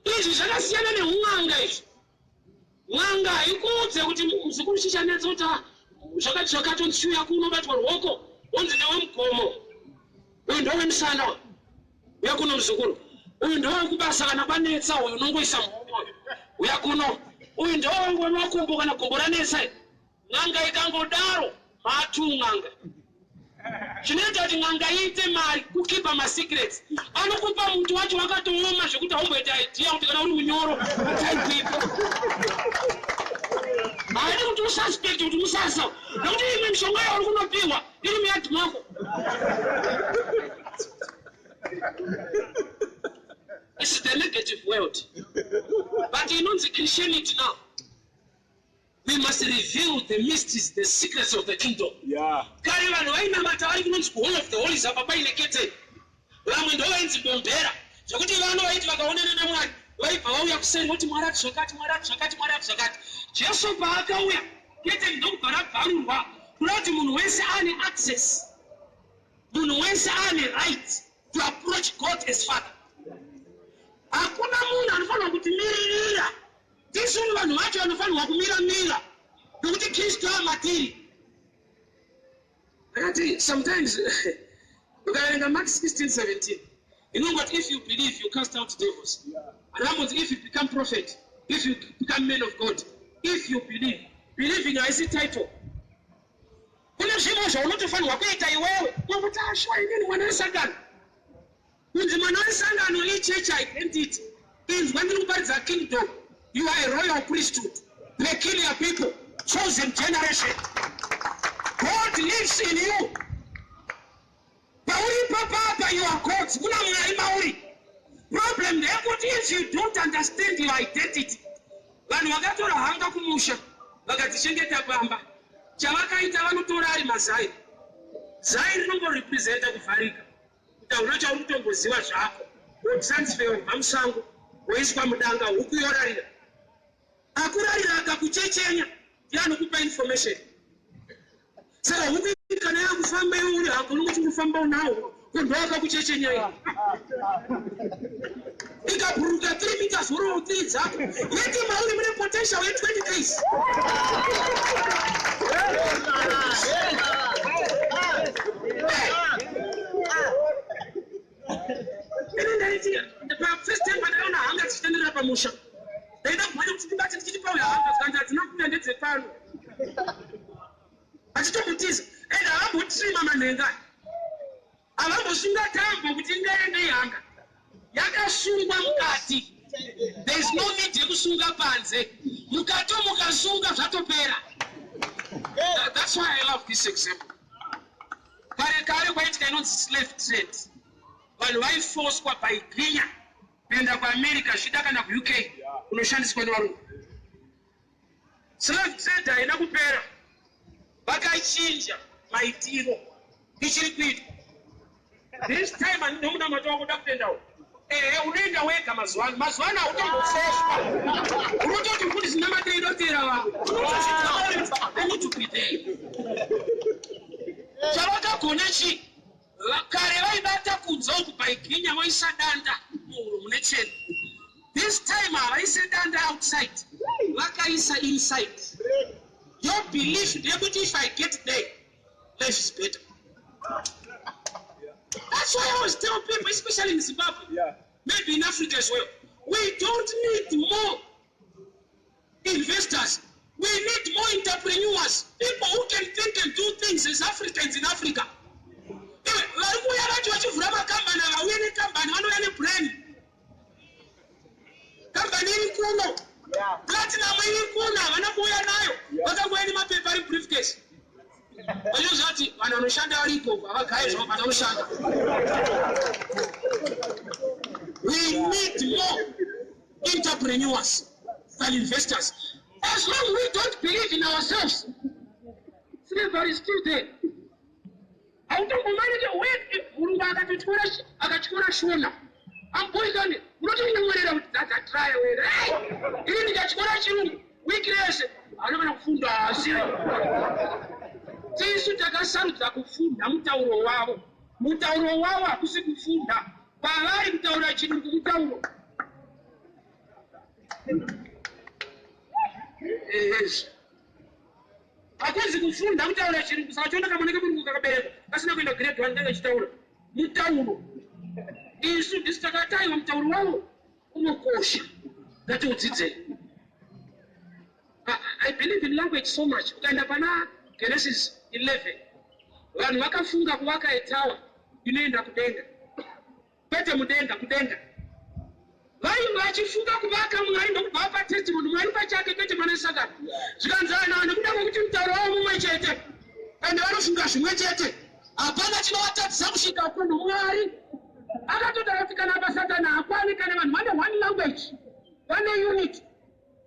Izvi zvakasiyana neun'anga izvi. N'anga haikuudze kuti muzukuru chichanetsa kuti zvakati zvakati, onzi kunobatwa ruoko, onzi newe mugomo uyu ndowemusana, uya kuno muzukuru, uyu ndowekubasa, kana kwanetsa uyu unongoisa muoko, uya kuno, uyu ndowemakumbo, kana gumbo ranetsa. N'anga ikangodaro matu n'anga. Chinoita kuti n'anga iite mari kukeepa masecrets. Anokupa muti wacho wakatooma zvekuti haumboita idea kuti kana uri munyoro type. Haadi kuti ususpect kuti musasa, nekuti imwe mishonga yauri kunopiwa iri muyadhi mako. It's the negative world, but inonzi Christianity. Now we must reveal the mysteries, the secrets of the kingdom. Kare vanhu vainamata vari kunonzi kuHall of the Holies, apa paine keteni. Vamwe ndo vainzi bombera, zvekuti vano vaiti vakaonana naMwari vaibva vauya kuseri voti, "Mwari ati zvakati, Mwari ati zvakati, Mwari ati zvakati." Jesu paakauya, keteni ndokubva rabvarurwa, kuda kuti munhu wese ane access, munhu wese ane right to approach God as Father. Hakuna munhu anofanirwa kutimiririra. Tisu vanhu vacho vanofanirwa kumira mira, nokuti Kristu amatiri. Ndakati sometimes ukaverenga Mark 16 17 inongoti, "If you believe, you cast out devils." And if you become prophet, if you become man of God, if you believe. Believing haisi title. Kune zvimwe zvaunotofanirwa kuita iwewe nokuti ashuwa inini mwana wesangano. Kunzi mwana wesangano ichurch identity. Inzwa, ndiri kuparidza kingdom. You are a royal priesthood, peculiar people, chosen generation. God lives in you. Pauri papapa, you are Gods. Kuna Mwari mauri. Problem ndeyekuti if you don't understand your identity. Vanhu vakatora hanga kumusha, vakadzichengeta pamba. Chavakaita, vanotora ari mazai. Zai rinongorepresenta kuvharika, kuti hauna chauri kutomboziva zvako. Wotransfer kubva musango, woiswa mudanga, huku yorarira. Akurarira akakuchechenya, ndiye anokupa information. Saka huku kana yakufamba, iwe uri hako, unongoti kufamba unawo kondo akakuchechenyai. Ikabhuruka 3 meters, uriwo 3 dzako, yeti mauri mune potential ye20 days. Ini ndaiti pafirst time pandakaona hanga dzichitenderera pamusha, ndaida kumhanya kuti ndibate, ndichiti pauya hanga, zikanzi hadzina kuuya, ndedzepano. Achitombutiza and havambotrima manhenga, havambosunga tambo kuti ingaende. Hanga yakasungwa mukati. There is no need yekusunga panze. Mukati mukasunga, zvatopera. That's why I love this example. Kare kare kwaitika inonzi slave trade. Vanhu vaifoswa by ginya kuenda kuAmerica zvida kana kuUK kunoshandiswa nevarungu. Slave trade haina kupera, vakachinja maitiro. Ichiri kuitwa this time. Nomunamato wako uda kuendawo, ehe, unoenda wega mazuva ano. Mazuva ano hautombofoswa, unototi kuti zinamate inotera vamwe. I need to be there. Chavakagona chi? Kare vaibata kunze uku paiginya, voisa danda muhuro mune chena. This time havaise danda outside, vakaisa inside. Your belief ndeyekuti if I get there, life is better. That's why I always tell people, especially in Zimbabwe, maybe in Africa as well, we don't need more investors, we need more entrepreneurs, people who can think and do things as Africans in Africa. Vari kuuya vacho vachivhura makambani, havauye nekambani, vanouya nebrain. Kambani iri kuno, platinum iri kuno, havana kuuya nayo. Vakangouya nemapepa ari briefcase, vachioziva kuti vanhu vanoshanda varipo, havagaye zvavo, but vanoshanda. We need more entrepreneurs than investors. As long we don't believe in ourselves, slavery is still there. Hautombomanije. Murungu akatotyora, akatyora Shona amboikani, unotoinyemwerera kuti dzadzatraya wena. Ini ndikatyora Chirungu wiki rese, haana kana kufunda. Asi tisu takasarudza kufunda mutauro wavo. Mutauro wavo hakusi kufunda kwavari. Kutaura Chirungu mutauro. Yes, hakuzi kufunda kutaura Chirungu. Saka chiona kamwana kemurungu kakaberekwa kasina kuenda grade 1 kanga chitaura mutauro. Isu ndisu takataiwa mutauro wavo unokosha, ngatiudzidzei. I believe in language so much. Ukaenda pana Genesis 11, vanhu vakafunga kuvaka a tower inoenda kudenga, kwete mudenga, kudenga. Vainge vachifunga kuvaka, Mwari ndokubva vapa testimony, Mwari pachake, kwete mwana wesangano. Zvikanzi ana, nekuda kwekuti mutauro wavo mumwe chete ende vanofunga zvimwe chete, hapana chinovatadzisa kusvika kunhu. Mwari akatotaura kuti kana pasatani hakwani, kana vanhu vane one language, vane unity,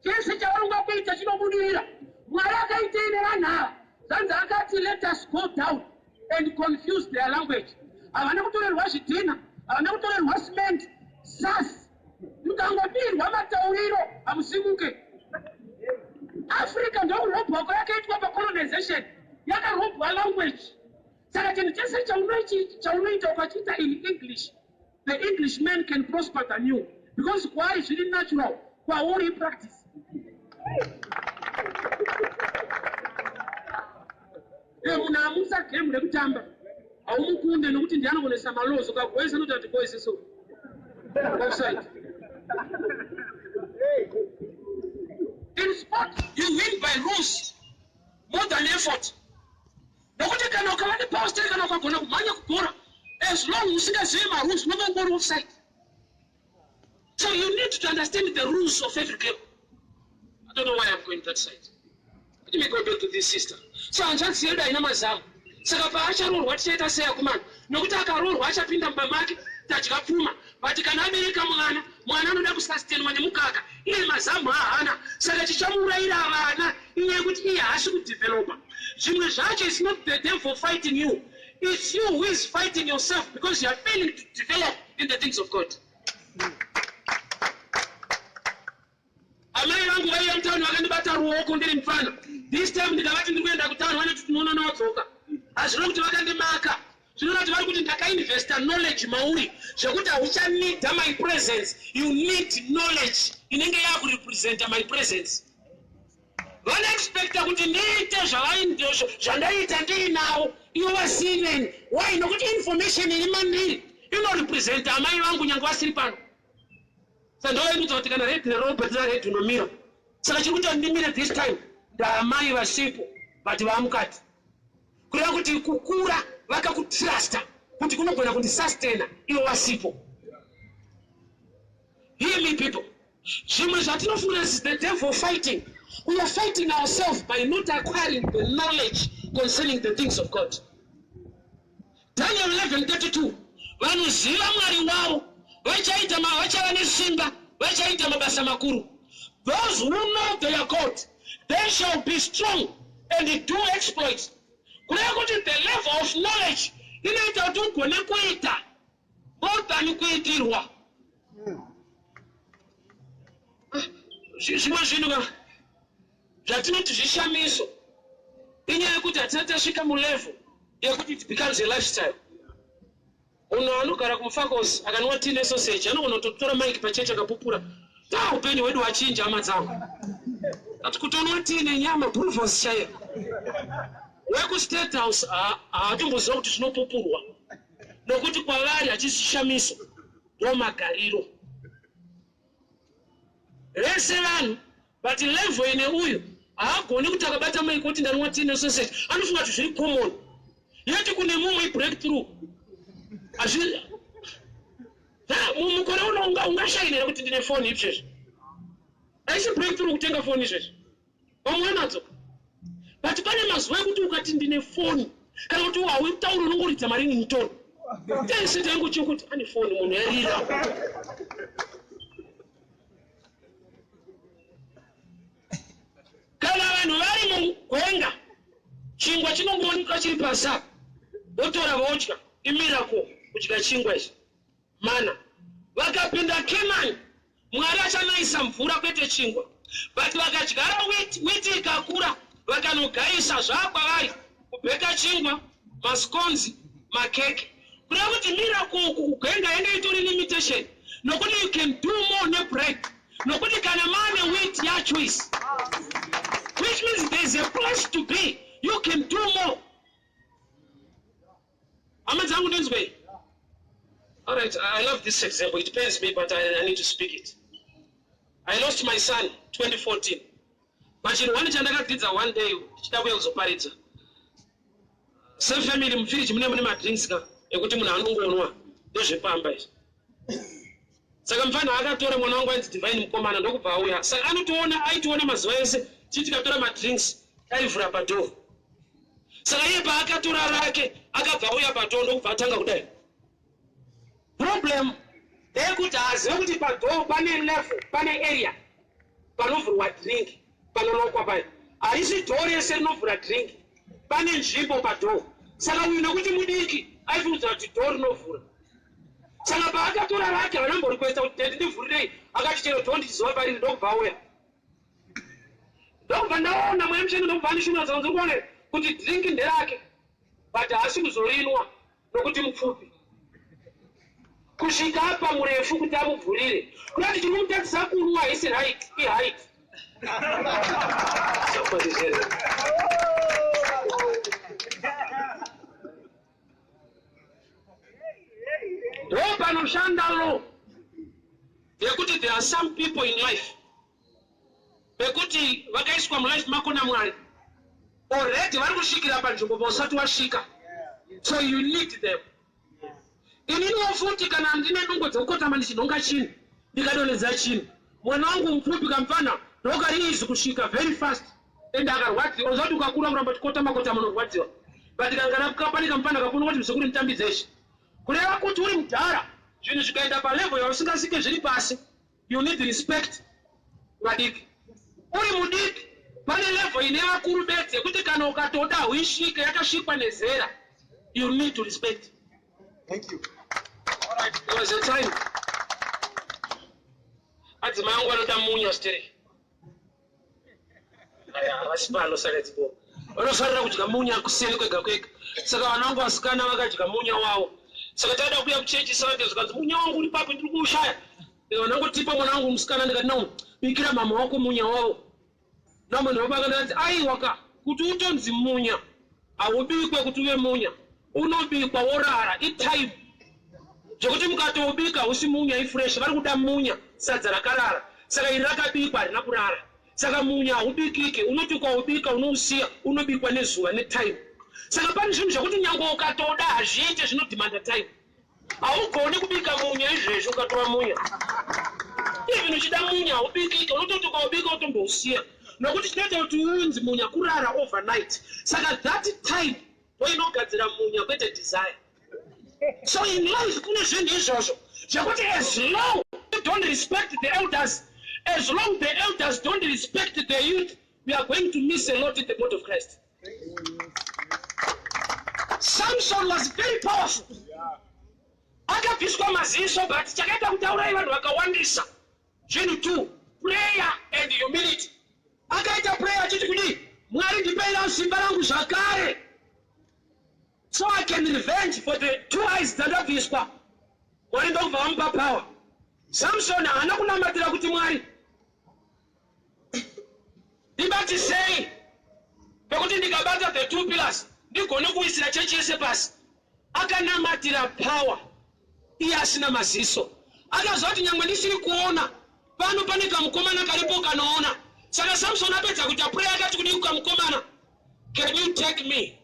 chese chavarongwa kuita chinobudirira. Mwari akaitei nevanhu ava? Zanzi akati, "Let us go down and confuse their language." Havana kutorerwa zvidhina, havana kutorerwa cement sas. Mukangodirwa matauriro, hamusimuke. Africa ndokurobwa kwayakaitwa pacolonization, yakarobwa language. Saka chinhu chese chaunoita ukachiita in English, the English man can prosper than you, because kwaari zviri natural, kwauri practice. Munhu amusa game rekutamba haumukunde nokuti ndiye anogonesa malaws. Ukagoesa anoti atigoese, so offside. In sport you win by rules more than effort, nokuti kana ukava nepower, kana ukagona kumhanya kubhora, as long usingazivi marules unonge ungori offside. So you need to understand the rules of every game. I don't know why I'm going that side. Let me go back to this sister. So hanzvadzi yedu haina mazamu, saka paacharoorwa tichaita sei akumana? Nokuti akaroorwa achapinda mumba make, tadya pfuma, but kana abereka mwana, mwana anoda kusustainwa nemukaka, iye mazamu haana. Saka chichamuurayira vana inyaya yekuti iye haasi kudevelopa. Zvimwe zvacho is not the devil fighting you, it's you who is fighting yourself because you are failing to develop in the things of God. Amai vangu vaiya mutauni, vakandibata ruoko ndiri mufana. This time ndikavati ndiri kuenda kutauni, vanoti tinoona nawadzoka. Hazvino kuti vakandimaka, zvinova kuti vari kuti ndakainvesta knowledge mauri zvekuti hauchanida my presence, you need knowledge inenge yakurepresenta my presence. Vanoexpecta kuti ndiite zvandaita ndiinavo ivo vasineni. Why? Nokuti information iri mandiri inorepresenta amai vangu nyange vasiri pano. Saka ndovaindudza kuti kana red nerobert rared unomira. Saka chiri kuita ndimire this time ndaamai vasipo, but vaamukati, kureva kuti kukura vakakutrusta kuti kunogona kundisustaina ivo vasipo. Hear me, people. Zvimwe zvatinofungira is the devil fighting, we are fighting ourselves by not acquiring the knowledge concerning the things of God. Daniel 11:32, vanoziva Mwari wavo vachaita vachava nesimba, vachaita mabasa makuru. Those who know their God, they shall be strong and do exploits. Kureva kuti the level of knowledge inoita kuti ugone kuita more than kuitirwa. Zvimwe zvinhu ka zvatinoti zvishamiso inyaya yekuti hatisati tasvika mulevel yekuti it becomes a lifestyle. Munhu anogara kuMufakose akanwa tii nesoseji anogona kutotora maiki pachechi akapupura ta, upenyu hwedu hwachinja, hama dzangu, ati kutonwa tii nenyama, boerewors chaiyo. WekuState House haatomboziva kuti zvinopupurwa, nokuti kwavari hachisi chishamiso, ndo magariro vese vanhu. But level ine uyu haagoni kuti akabata maiki kuti ndanwa tii nesoseji, anofunga kuti zviri common, yeti kune mumwe ibreakthrough. Mukore uno ungashainira kuti ndine foni izvezvi, haisi breakthrough kutenga foni izvezvi, vamwe vanadzo. But pane mazuva ekuti ukati ndine foni, kana kuti hautauri, unongoridza maringtone tese taingochiva kuti ane foni, munhu yarira. Kana vanhu vari mugwenga, chingwa chinongoonekwa chiri pasi apa, votora vodya, imiracle kudya chingwa ichi, mana. Vakapinda Kenani, Mwari achanayisa mvura kwete chingwa, but vakadyara wheat, wheat ikakura, vakanogayisa, zvakwavari kubheka chingwa, mascones, makeke. Kureva kuti miracle uku kugwenga yange itori limitation, nokuti you can do more nebread, nokuti kana maane wheat yachoice, which means there is a place to be, you can do more. Hama dzangu, ndinzwei. All right, I love this example. It pains me, but I need to speak it. I lost my son 2014, but chinhu one chandakadzidza, one day ndichida kuuya kuzoparidza sefamily, mufiriji mune madrinks ka ekuti munhu anongonwa, ndezvepamba izvi. Saka mufana akatora, mwana wangu ainzi Divine, mukomana, ndokubva auya. Saka anotoona, aitiona mazuva ese chii, tikatora madrinks taivhura padoor. Saka iye paakatora rake akabva auya padoor, ndokubva atanga kudai. Problem ndeyekuti haazive kuti padoor pane level, pane area panovhurwa drink, panolokwa paya. Harisi door rese rinovhura drink, pane nzvimbo padoor. Saka uyu nekuti mudiki aifungidzira kuti door rinovhura. Saka paakatora rake, vanamborikwesta kuti, "Daddy, ndivhurirei." Akati, "Chero door ndichiziva pariri." Ndokubva auya, ndokubva ndaona Mweya Mutsvene, ndokubva andishumira dzangu, ndiri kuona kuti drink nderake, but haasi kuzorinwa nokuti mupfupi kusvika apa murefu kuti amuvhurire. Kurati chiri kumutadzisa kunwa haisi right, iheight. Somebody said it. Ndopanoshanda law yekuti there are some people in life pekuti vakaiswa mulife mako naMwari, already vari kusvikira panzvimbo pausati wasvika, so you need them. Ininiwo futi kana ndine nungo dzekukotama ndichinhonga chinhu, ndikadonhedza chinhu, mwana wangu mupfupi kamfana ndokari easy kusvika very fast and akarwadziwa. Unoziva kuti ukakura kuramba uchikotama kotama unorwadziwa, but kana pane kamfana kapona kuti muzukuru nditambidze ichi, kureva kuti uri mudhara, zvinhu zvikaenda palevel yausingasvike zviri pasi, you need respect vadiki. Uri mudiki, pane level ine vakuru bedzi yekuti kana ukatoda huisvike, yakasvikwa nezera, you need to respect.
Thank you.
Alright, there was a time adzimai angu anoda munya stereki. Aya, havasi pano, saka dzibo vanofarira kudya munya kuseni kwega kwega. Saka vana vangu vasikana vakadya munya wavo, saka taida kuuya kuchechi Sunday, zvikanzi munya wangu uri papi, ndiri kuushaya. Ndikaona mwana wangu musikana, ndikati, "No, bikira mama wako munya wavo." Namunhu wabaka, ndikati, "Aiwa ka, kuti utonzi munya haubikwe kuti uve munya, unobikwa worara, itime zvekuti mukatoubika hausi munya ifresh. Vari kuda munya sadza rakarara, saka iri rakabikwa harina kurara. Saka munya haubikike, unoti ukaubika unousiya, unobikwa nezuva, netime. Saka pane zvinhu zvekuti nyange ukatoda hazviite, zvinodhimanda time. Haugoni kubika munya izvezvi ukatora munya. Even uchida munya haubikike, unototi ukaubika utombousiya, nokuti chinoita kuti unzi munya kurara overnight. Saka that time ndoinogadzira munya, kwete desire. So in life kune zvinhu izvozvo zvekuti as long you don't respect the elders, as long the elders don't respect the youth, we are going to miss a lot in the body of Christ. Samson was very powerful, akabviswa maziso, but chakaita kuti aurai vanhu vakawandisa zvinhu two: prayer and humility. Akaita prayer achiti kudii? "Mwari, ndipeira simba rangu zvakare so I can revenge for the two eyes dzandabviswa." Mwari ndokubva vamupa power. Samson haana kunamatira kuti, "Mwari, ndibatisei pekuti ndikabata the two pillars ndigone kuwisira chechi yese pasi." Akanamatira power iye asina maziso. Akaziva kuti nyangwe ndisiri kuona pano, pane kamukomana karipo kanoona. Saka Samson apedza kuita prayer akati kudii kukamukomana? "Can you take me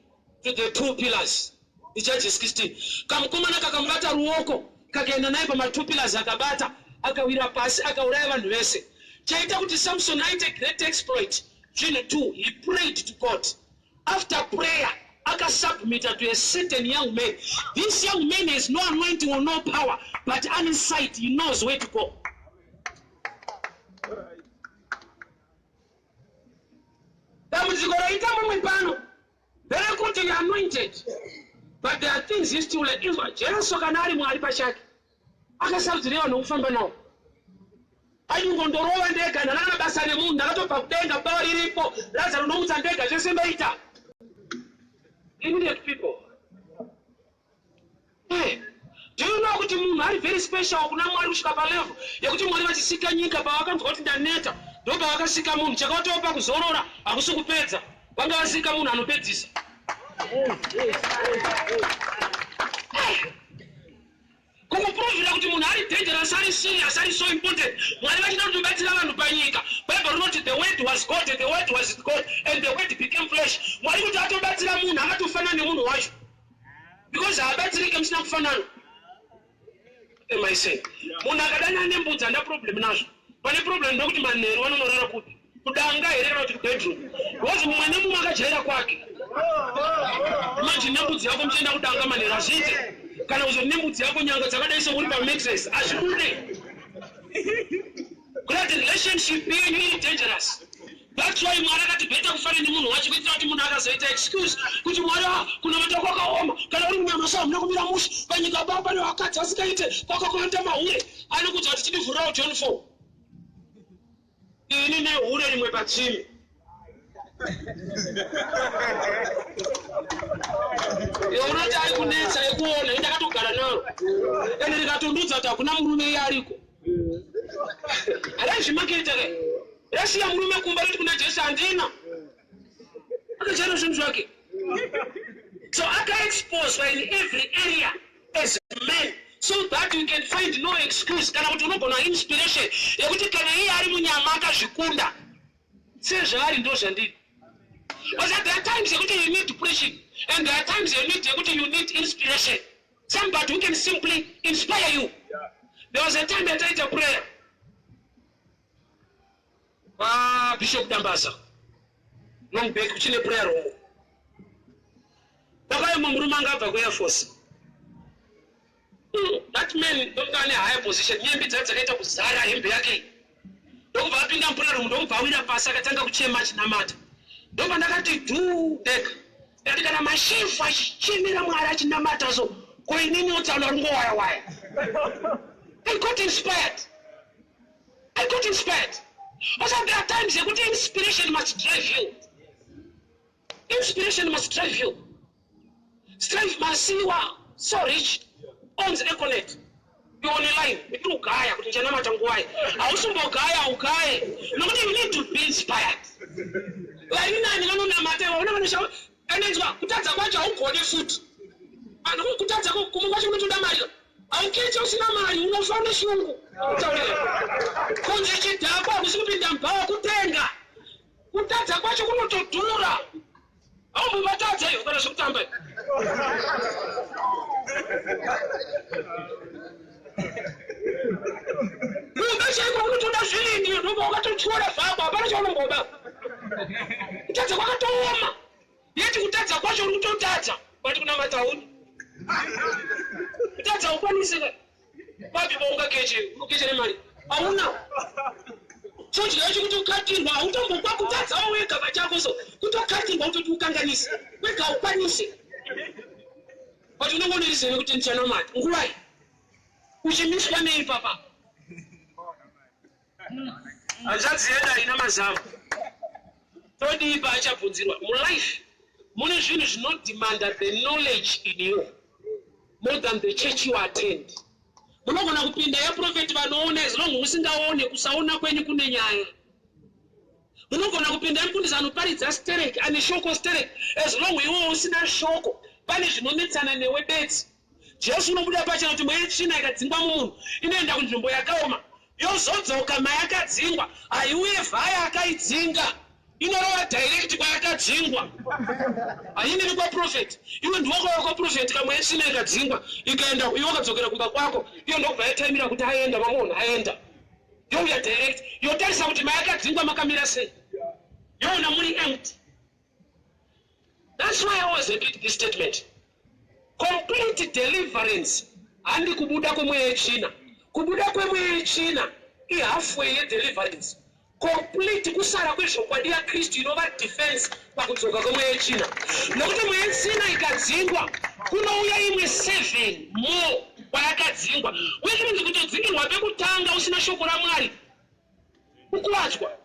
to the two pillars?" Judges 16. Kamukomana kakamubata ruoko, kakaenda naye pama2 pillars, akabata, akawira pasi, akauraya vanhu vese. Chaita kuti Samson aite great exploit zvinhu two: he prayed to God. After prayer akasubmita to a certain young man. This young man has no anointing or no power, but ane sight, he knows where to go. Dambudziko raita mumwe pano nderekuti he anointed, but there are things he still like. Izwa, Jesu kana ari Mwari pachake akasarudzirei vanhu vokufamba navo? Aingondorova ndega, ndana kana basa nemunhu, ndakatobva kudenga, bawa riripo, Lazaro ndomutsa ndega, zvese ndoita. Immediate people. Hey, do you know kuti munhu ari very special kuna Mwari kusvika palevel yekuti Mwari vachisika nyika, pavakanzwa kuti ndaneta, ndo pavakasika munhu. Chakavatopa kuzorora hakusi kupedza, vanga vasika munhu anopedzisa. Hey, kukuprovhira kuti munhu ari dangerous, ari serious, ari so important. Mwari vachida kutobatsira vanhu panyika, Bible rinoti the Word was God and the Word was God and the Word became flesh. Mwari kuti atobatsira munhu akatofanana nemunhu wacho, because haabatsirike musina kufanana. Am I saying? Munhu akadanana nembudzi handa problem nazvo. Pane problem ndokuti manheru vanonorara kupi, kudanga here kana kuti kubedroom? Because mumwe nemumwe akajaira kwake. Imagine nembudzi yako muchienda kudanga manheru, hazviite. Kana kuzoti nembudzi yako nyanga dzakadai seuri pamattress, hazvibude. Kurati relationship yenyu iri dangerous. That's why Mwari akati better kufanana nemunhu wacho, kuitira kuti munhu akazoita excuse kuti, "Mwari, ah, kunamata kwakaoma, kana uri munyama so hamuna kumira mushe panyika pa, pane vakadzi vasingaite, kwakakwanda mahure," anokudza kuti chindivhurirawo John 4, ini nehure rimwe patsime. Iwe unoti ari kunetsa ekuona, indakatogara naro ende rikatondudza kuti hakuna murume iye ariko. Harazvimaketa ke, rasiya murume kumba, roti kuna Jesu handina, akachaira zvinhu zvake. So akaexposwa in every area as man. So that you can find no excuse, kana kuti unogona inspiration yekuti kana iye ari munyama akazvikunda, sezvaari ndo zvandiri. But there are times yekuti you need preaching, and there are times you need yekuti you need inspiration, somebody who can simply inspire you. There was a time yataita prayer kwaBishop Dambaza long back, kuchine prayer room. Pakaimwe murume anga abva kuAir Force. That man ndokunga ane higher position, nyembi dzake dzakaita kuzara hembe yake. Ndokubva apinda muprayer room, ndokubva awira pasi, akatanga kuchema achinamata. Ndobva ndakati dhuu ndega, ndikati, "Kana mashefu achichemera Mwari achinamata, so ko inini otsaura rungowaya waya?" I got inspired. I got inspired. Also, there are times yekuti inspiration must drive you. Inspiration must drive you. Strive Masiyiwa, so rich, owns Econet. You on a line iri ugaya kuti ndichanamata nguvai. Hausimbogaya, ugaye nokuti you need to be inspired. Vari nani vanonamata, vaona vanosha enenzwa kutadza kwacho haugoni futi. Vanhu kutadza kumwe kwacho kunotoda mari. Haukeche usina mari, unofa neshungu. Kutaurira kunzi chidhakwa hakusi kupinda mubhawa, kutenga. Kutadza kwacho kunotodhura. Haumbovatadza ivo kana zvekutamba. Kumba chaiko kunotoda zvivindi, ndoba wakatotyora zvako, hapana chaunomboba. Kutadza kwakatooma, yeti kutadza kwacho uri kutotadza, but kunamata haudi. Kutadza haukwanisi papi paungakeche, unokeche nemari hauna. Chodya yacho kuti ukatirwa hautombokwa kutadzawo wega pachako, so kutokatirwa kutoti ukanganise wega haukwanisi, but unenge une reason yekuti ndichanamata nguvai. Uchimiswa nei papa? Hanzvadzi yedu haina mazamu, todii paachabvunzirwa? Mulife mune zvinhu zvinodemanda the knowledge in you more than the church you attend. Munogona kupinda yaprofeti vanoona, as long musingaone, kusaona kwenyu kune nyaya. Munogona kupinda yamufundisi anoparidza sterek, ane shoko sterek, as long iwewo usina shoko, pane zvinonetsana newe bedzi. Jesu unobuda pachena kuti mweya tsvina ikadzingwa mumunhu inoenda kunzvimbo yakaoma, yozodzoka mayakadzingwa. Haiuye vhaya akaidzinga, inorova direct kwayakadzingwa, hainini kwaprofeti. Iwe ndiwakauya kwaprofeti, kamweya tsvina ikadzingwa ikaenda, iwe wakadzokera kumba kwako, iyo ndokubva yataimira kuti aenda, mamuona aenda, youya direct, yotarisa kuti mayakadzingwa makamira sei, yoona muri empty. That's why I always repeat this statement: complete deliverance handi kubuda kwemweya yetsvina. Kubuda kwemweya yetsvina ihalfway yedeliverance. Complete kusara kwezvokwadi yaKristu inova defense pakudzoka kwemweya yetsvina, nokuti mweya yetsvina ikadzingwa kunouya imwe seven more kwayakadzingwa, which means kutodzingirwa pekutanga usina shoko raMwari kukuvadzwa.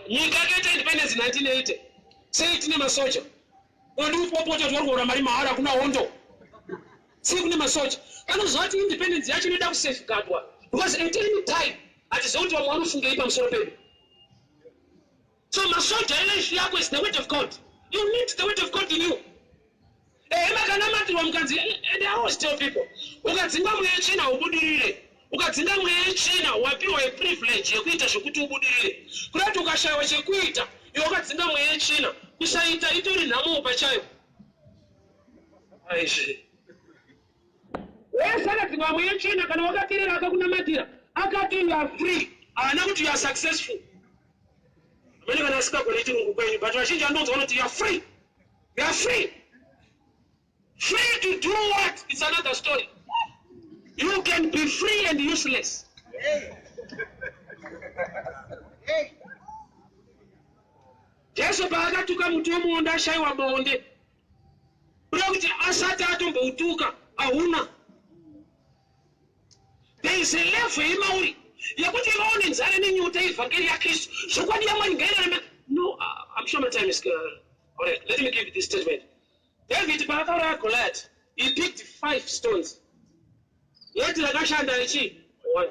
Nyika yakaita independence 1980, sei tine masoja? Odi upopota kuti vari kuhora mari mahara, hakuna hondo. Sei kune masoja? Vanoziva kuti independence yacho inoda kusafeguardwa, because at any time hatizivi kuti vamwe vanofungei pamusoro pedu. So masoja elife yako is the word of God. You need the word of God in you. Ehe, makanamatirwa mukanzi, and I always tell people, ukadzinga mweya yetsvina ubudirire. Ukadzinga mweya yetsvina, wapiwa yeprivilege yekuita zvekuti ubudirire. Kuda kuti ukashayiwa chekuita, iwe wakadzinga mweya yetsvina, kusaita itori nhamo pachayo. Aizve wese akadzingwa mweya yetsvina, kana wakateerera akakunamatira, akati you are free, haana kuti you are successful. Amene kana asingagone chirungu kwenyu, but vazhinji vanonzwa vanoti you are free. You are free. Free to do what? It's another story. You can be free and useless.
Hey.
Jesu paakatuka muti wemuonde ashayiwa bonde, kuda kuti asati atomboutuka hauna. There is a level yemauri yekuti ivaone nzara nenyota yevhangeri yaKristu, zvokwadi yaMwari ngairarame. No, I'm sure my time is all right. Let me give you this statement. David paakauraya Goliath, he picked five stones, yet rakashanda ichi one.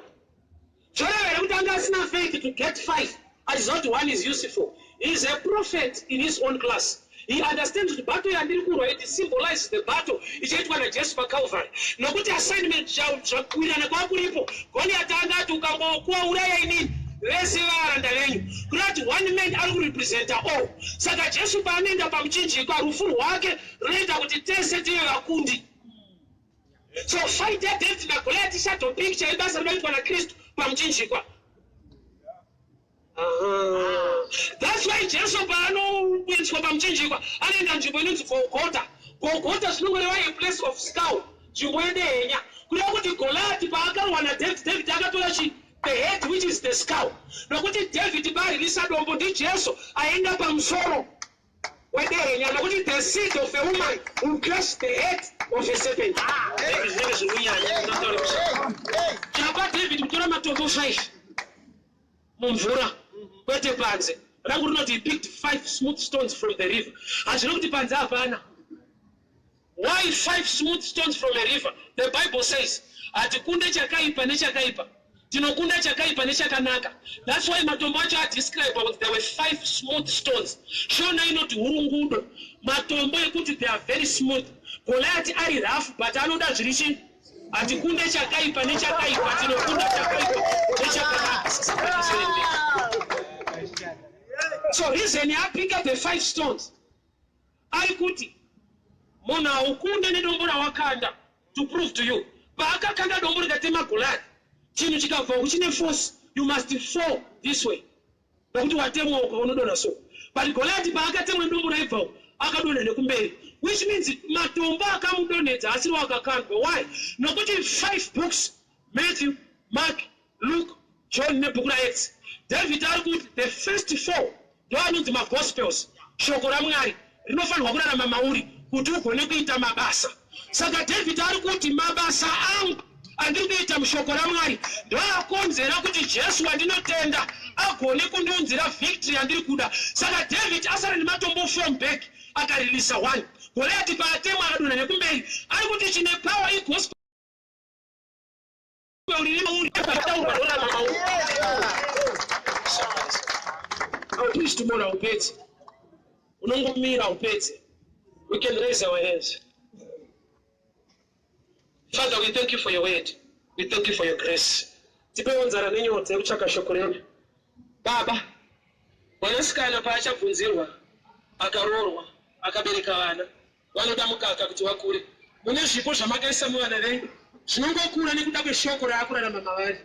Zvoreva here kuti anga asina faith to get five, achiziva kuti one is useful? He is a prophet in his own class. He understands kuti battle yandiri kurwa, it symbolizes the battle ichaitwa naJesu paCalvary, nokuti assignment, zvakuwirana kwakuripo. Goliath anga ati, "Ukangokuwauraya inini, vese varanda venyu." Kureva kuti one man ari kurepresenta all. Saka Jesu paanoenda pamuchinjikwa, rufu rwake runoita kuti tese tive vakundi. So fight yaDavid naGoliath, shadow picture ibasa rinoitwa naKristu pamuchinjikwa. That's why Jesu paanoiswa pamuchinjikwa, anoenda nzvimbo inonzi Golgota. Golgota zvinongoreva a place of skull, nzvimbo yedehenya. Kureva kuti Goliath paakarwa naDavid, David akatora chi the head, which is the skull, nokuti David paaririsa dombo, ndiJesu aenda pamusoro wedehenya, nokuti the seed of a woman will crush the head of a serpent. David zvinenge zviri kunyanya. Chapa David kutora matombo 5 mumvura, kwete panze. Rangu rinoti he picked five smooth stones from the river. Hazvino kuti panze hapana. Why five smooth stones from a river? The Bible says hatikunde chakaipa nechakaipa, tinokunda chakaipa nechakanaka. That's why matombo acho adescribe kuti there were five smooth stones. Shona inoti hurungudo, matombo ekuti they are very smooth. Goliath ari rough, but anoda zviri chii? Hatikunde chakaipa nechakaipa, tinokunda chakaipa nechakanaka. So reason yapika the five stones, ari kuti munhu haukunde nedombo rawakanda. To prove to you, paakakanda dombo rikatema Goliath, chinhu chikabva kuchine force, you must fall this way, nokuti watemwa uko, unodonha. So but Goliath paakatemwa nedombo raibva uko, akadonha nekumberi, which means matombo akamudonhedza asiri wakakandwa. Why? Nokuti five books, Matthew, Mark, Luke, John nebhuku raActs, David ari kuti the first four ndo anonzi maGospels. Shoko raMwari rinofanirwa kurarama mauri kuti ugone kuita mabasa. Saka David ari kuti mabasa angu andiri kuita mushoko raMwari ndoakonzera kuti Jesu wandinotenda agone kundiunzira victory yandiri kuda. Saka David asara nematombo four back, akarilisa one. Goliath paatemwa akadonha nekumberi. Ari kuti chine power igospel riri mauri, taurwa norarama mauri. I'll preach tomorrow. Upedze, unongomira upedze. We can raise our hands. Father, we thank you for your word. We thank you for your grace. Tipewo nzara nenyota yekutsvaka shoko renyu, Baba. Mwanasikana paachabvunzirwa, akaroorwa, akabereka vana, vanoda mukaka kuti vakure. Mune zvipo zvamakaisa muvana venyu zvinongokura nekuda kweshoko raakurarama mavari.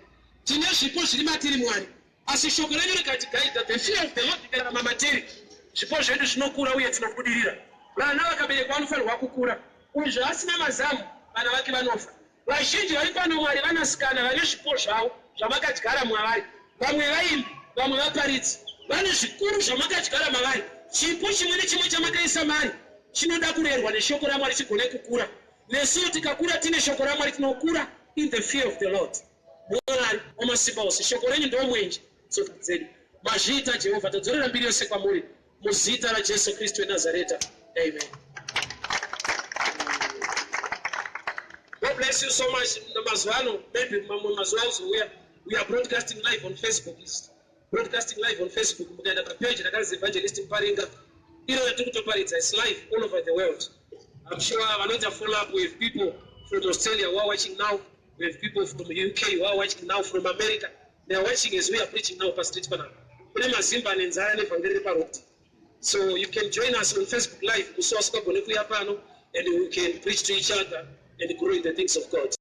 Tine zvipo zviri matiri, Mwari, asi shoko renyu rikatigaidha, the fear of the Lord ikararama matiri, zvipo zvedu zvinokura uye tinobudirira. Vana vakaberekwa vanofanirwa kukura. Uyu zvaasina mazamu, vana vake vanofa. Vazhinji vari pano, Mwari, vanasikana vane zvipo zvavo zvamakadyara mwavari. Vamwe vaimbi, vamwe vaparidzi, vane zvikuru zvamakadyara mavari. Chipo chimwe nechimwe chamakaisa mari chinoda kurerwa neshoko raMwari chigone kukura. Nesuwo tikakura tine shoko raMwari, tinokura in the fear of the Lord. Mwari wamasimba ose, shoko renyu ndo mwenje tsoka dzedu. Mazviita, Jehovha. Tadzorera mbiri yose kwamuri muzita raJesu Kristu weNazareta, amen. God bless you so much. Mazuva ano, maybe mamwe mazuva uzouya, we are broadcasting live on Facebook. Is broadcasting live on Facebook. Mukaenda papage rakanzi Evangelist Muparinga, iro ratiri kutoparidza is live all over the world. I'm sure vanoita follow up with people from Australia who are watching now. We have people from UK who are watching now, from America. They are watching as we are preaching now pastreet panapa. Kune mazimba nenzara nevhangeri reparodi. So you can join us on Facebook Live musi wasingagone kuuya pano, and we can preach to each other and grow in the things of God.